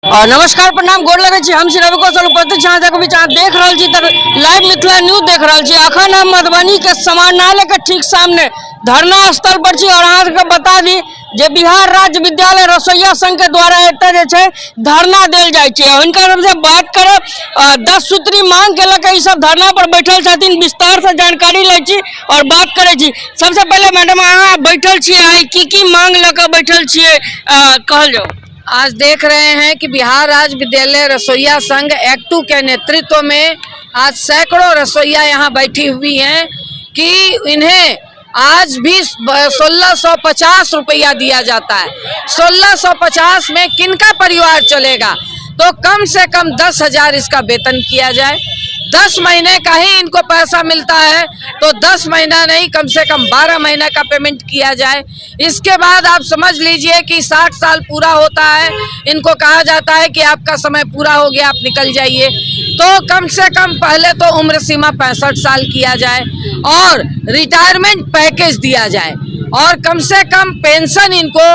नमस्कार, प्रणाम, गोर लगै छी। हम श्री रवि कौशल उपस्थित छी अहाँ सबके बीच। अहाँ देख रहल छी तऽ लाइव मिथिला न्यूज देख रहल छी। अखन हम मधुबनी के समाहरणालय के ठीक सामने धरना स्थल पर छी और अहाँ सबके बता दी जे बिहार राज्य विद्यालय रसोईया संघ के द्वारा एतऽ जे छै धरना देल जाइ छै। हुनका सबसे बात करब, 10 सूत्री मांग के लऽ के ई सब धरना पर बैठल छथिन। विस्तार से जानकारी लै छी और बात करै छी। सबसे पहिले मैडम, अहाँ बैठल छियै आइ, की की मांग लऽ के बैठल छियै, कहल जाउ। आज देख रहे हैं कि बिहार राज्य विद्यालय रसोईया संघ एक्टू के नेतृत्व में आज सैकड़ों रसोईया यहाँ बैठी हुई हैं कि इन्हें आज भी 1650 रुपया दिया जाता है। 1650 में किनका परिवार चलेगा? तो कम से कम 10,000 इसका वेतन किया जाए। 10 महीने का ही इनको पैसा मिलता है, तो 10 महीना नहीं, कम से कम 12 महीना का पेमेंट किया जाए। इसके बाद आप समझ लीजिए कि 60 साल पूरा होता है, इनको कहा जाता है कि आपका समय पूरा हो गया, आप निकल जाइए। तो कम से कम पहले तो उम्र सीमा 65 साल किया जाए और रिटायरमेंट पैकेज दिया जाए और कम से कम पेंशन इनको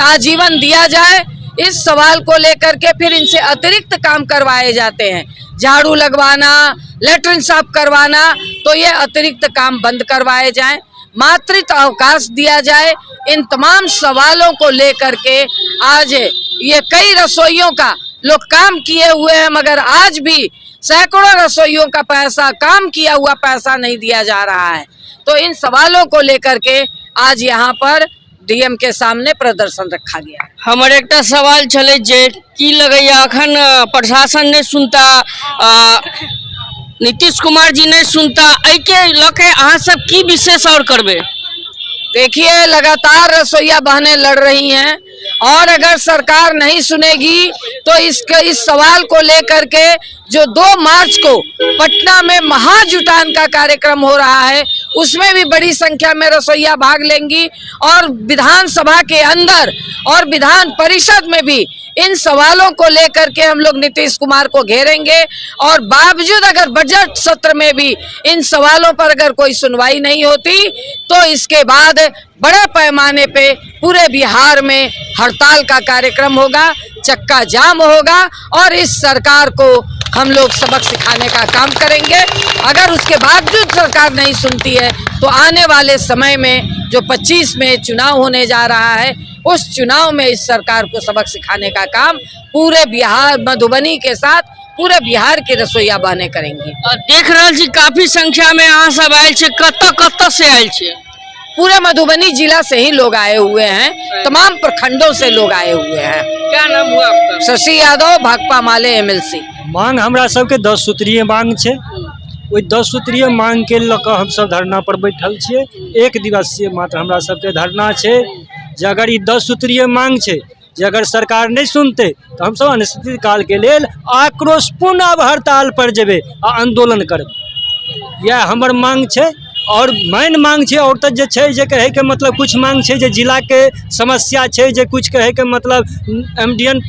आजीवन दिया जाए। इस सवाल को लेकर के फिर इनसे अतिरिक्त काम करवाए जाते हैं, झाड़ू लगवाना, लेटरिन साफ करवाना, तो ये अतिरिक्त काम बंद करवाए जाएं, मातृत्व अवकाश दिया जाए। इन तमाम सवालों को लेकर के आज ये कई रसोइयों का लोग काम किए हुए हैं, मगर आज भी सैकड़ों रसोइयों का पैसा, काम किया हुआ पैसा नहीं दिया जा रहा है। तो इन सवालों को लेकर के आज यहाँ पर डीएम के सामने प्रदर्शन रखा गया। हमर एकटा सवाल छलै जे की लगैया अखन प्रशासन नहि सुनता, नीतीश कुमार जी नहि सुनता, एहिके लऽ के अहाँ सब की विशेष और करबै? देखिए, लगातार रसोईया बहनें लड़ रही हैं और अगर सरकार नहीं सुनेगी तो इसके इस सवाल को लेकर के जो 2 मार्च को पटना में महाजुटान का कार्यक्रम हो रहा है, उसमें भी बड़ी संख्या में रसोईया भाग लेंगी और विधानसभा के अंदर और विधान परिषद में भी इन सवालों को लेकर के हम लोग नीतीश कुमार को घेरेंगे। और बावजूद अगर बजट सत्र में भी इन सवालों पर अगर कोई सुनवाई नहीं होती, तो इसके बाद बड़े पैमाने पे पूरे बिहार में हड़ताल का कार्यक्रम होगा, चक्का जाम होगा और इस सरकार को हम लोग सबक सिखाने का काम करेंगे। अगर उसके बावजूद सरकार नहीं सुनती है, तो आने वाले समय में जो 25 में चुनाव होने जा रहा है, उस चुनाव में इस सरकार को सबक सिखाने का काम पूरे बिहार, मधुबनी के साथ पूरे बिहार के रसोईया बहनें करेंगी। देख रहल छी काफी संख्या में अहाँ सब आयल छी, कतऽ कतऽ से आयल छी? पूरे मधुबनी जिला से ही लोग आए हुए हैं, तमाम प्रखंडों से लोग आए हुए हैं। क्या नाम हुआ आपका? शशि यादव, भाकपा माले एमएलसी। मांग हमरा सबके 10 सूत्रीय मांग छै। ओहि 10 सूत्रीय मांग के लऽ कऽ हमसब धरना पर बैठल छियै। एक दिवसीय मात्र हमरा सबके धरना छै जे अगर ई 10 सूत्रीय मांग छै जे अगर सरकार नहि सुनतै तऽ हमसब अनिश्चित कालके लेल आक्रोशपूर्ण आब हड़ताल पर जेबै आ आन्दोलन करबै। इएह हमर मांग छै। और मेन मांग छै और तऽ जे छै जे कहैके मतलब कुछ मांग छै जे जिलाके समस्या छै, जे कुछ कहैके मतलब एमडीएन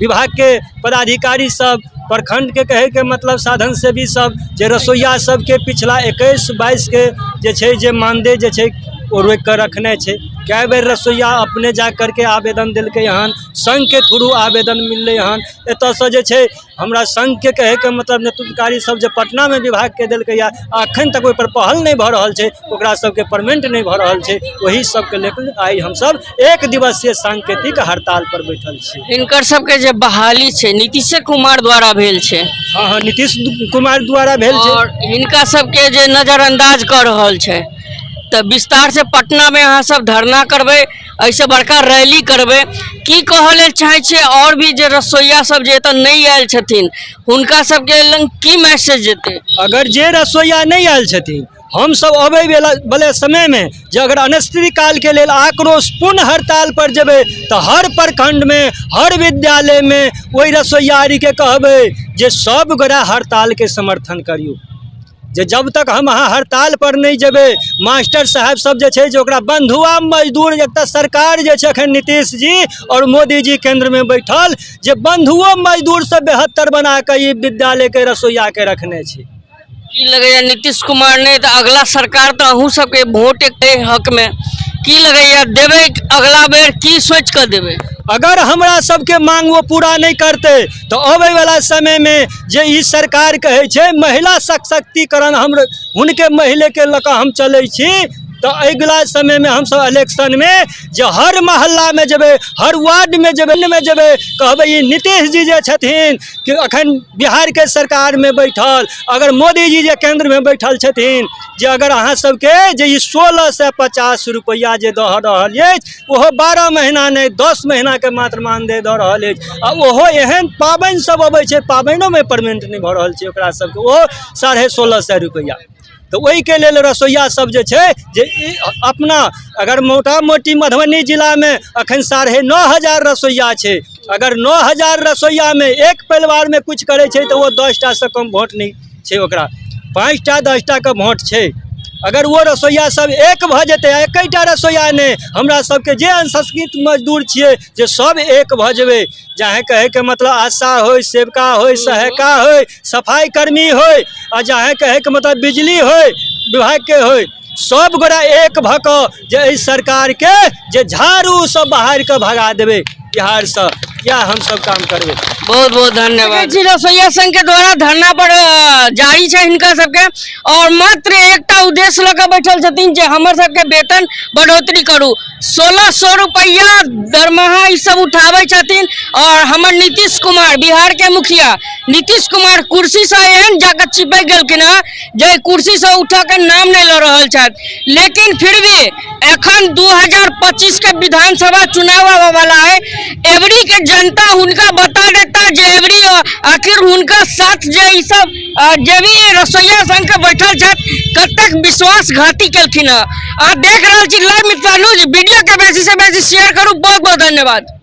विभागके पदाधिकारी सब, प्रखंडके कहैके मतलब साधन सेवी सब, जे रसोइया सबके पिछला 21-22 के जे छै जे मानदेय जे छै ओ रोकि कऽ रखने छै। कए बेर रसोइया अपने जा करके आवेदन देलकै हन, संघके थ्रू आवेदन मिललै हन। एतऽसँ जे छै हमरा संघके कहैके मतलब नेतृत्वकारी सब जे पटनामे विभागके देलकै या अखन तक ओहिपर पहल नहि भऽ रहल छै, ओकरा सबके पेमेंट नहि भऽ रहल छै। ओही सबके लेकर आइ हमसब एक दिवसीय सांकेतिक हड़ताल पर बैठल छी। हिनकर सबके जे बहाली छै नीतीशे कुमार द्वारा भेल छै। हँ, नीतीश कुमार द्वारा भेल छै। और हिनका सबके जे नजरअंदाज कऽ रहल छै, तऽ विस्तार से पटना में अहाँ सब धरना करबै, एहिसँ बड़का रैली करबै। की कहऽ लेल चाहै छियै और भी जे रसोइया सब जे एतऽ नहि आयल छथिन, हुनका सबके लग की मैसेज जेतै? अगर जे रसोइया नहि आयल छथिन, हमसब अबै वला समयमे जे अगर अनिश्चित कालके लेल आक्रोशपूर्ण हड़ताल पर जेबै तऽ हर प्रखंडमे, हर विद्यालयमे ओहि रसोइयारीके कहबै जे सब गोटा हड़तालके समर्थन करियौ। जे जब तक हम अहाँ हड़ताल पर नहि जेबै, मास्टर साहेब सब जे छै जे ओकरा बंधुआ मजदूर, एकटा सरकार जे छै अखन नीतीश जी और मोदी जी केंद्र में बैठल, जे बंधुओ मजदूर से बेहतर बना के ई विद्यालय के रसोइया के रखने छै। की लगैया, नीतीश कुमार नहि तऽ अगला सरकार तऽ अहूँ सबके वोट एक हक में, की लगैया देबै अगला बेर, की सोचि कऽ देबै? अगर हमरा सबके मांग ओ पूरा नहि करतै तऽ अबैवला समयमे जे ई सरकार कहै छै महिला सशक्तिकरण, हम हुनके महिलेके लऽ कऽ हम चलै छी, तऽ अगिला समयमे हमसब इलेक्शनमे जे हर मोहल्लामे जेबै, हर वार्डमे जेबै, मे जेबै, कहबै ई नीतीश जी जे छथिन कि अखन बिहारके सरकारमे बैठल, अगर मोदी जी जे केन्द्रमे बैठल छथिन, जे अगर अहाँ सबके जे ई 1650 रुपैआ जे दऽ रहल अछि, ओहो 12 महीना नहि, 10 महीनाके मात्र मानदेय दऽ रहल अछि, आ ओहो एहन पाबनि सब अबै छै, पाबनिओमे पेमेंट नहि भऽ रहल छै ओकरा सबके, ओहो 1650 रुपैआ। तऽ ओहिके लेल रसोइया सब जे छै जे ई अपना अगर मोटा मोटी मधुबनी जिलामे अखन 9500 रसोइया छै, अगर 9000 रसोइयामे एक परिवारमे किछु करै छै तऽ ओ 10टासँ कम वोट नहि छै, ओकरा 5टा 10टाके वोट छै। अगर ओ रसोइया सब एक भऽ जेतै, एकेटा रसोइया नहि, हमरा सबके जे असंगठित मजदूर छियै जे सब एक भऽ जेबै, चाहे कहैके मतलब आशा होइ, सेविका होइ, सहायिका होइ, सफाई कर्मी होइ, आ चाहे कहैके मतलब बिजली होइ विभागके होइ, सब गोरा एक भऽ कऽ जे एहि सरकारके जे झाड़ूसँ बाहर कऽ भगा देबै बिहारसँ, इएह हमसब काम करबै। बहुत बहुत धन्यवाद जी। रसोईया संघ के द्वारा धरना पर जारी छै हिनका सबके, और मात्र एकटा उद्देश्य लऽ कऽ बैठल छथिन जे हमर सबके वेतन बढ़ोतरी करू। 1600 रुपैआ दरमाहा ई सब उठाबै छथिन, और हमर नीतीश कुमार, बिहार के मुखिया नीतीश कुमार कुर्सी से एहन जाकर चिपकि गेलखिन हँ जे कुर्सी से उठऽ के नाम नहि लऽ रहल छथि। लेकिन फिर भी एखन 2025 के विधानसभा चुनाव आबऽ वाला है, एवरी के जनता हुनका बता देता जे एवरी आखिर हुनका साथ जे ई सब जे भी रसोईया संघ के बैठल छथि कतेक विश्वासघाती केलखिन हँ। अहाँ देख रहल छी लाइव मिथिला न्यूज, वीडियो के बेसी से बेसी शेयर करू। बहुत बहुत धन्यवाद।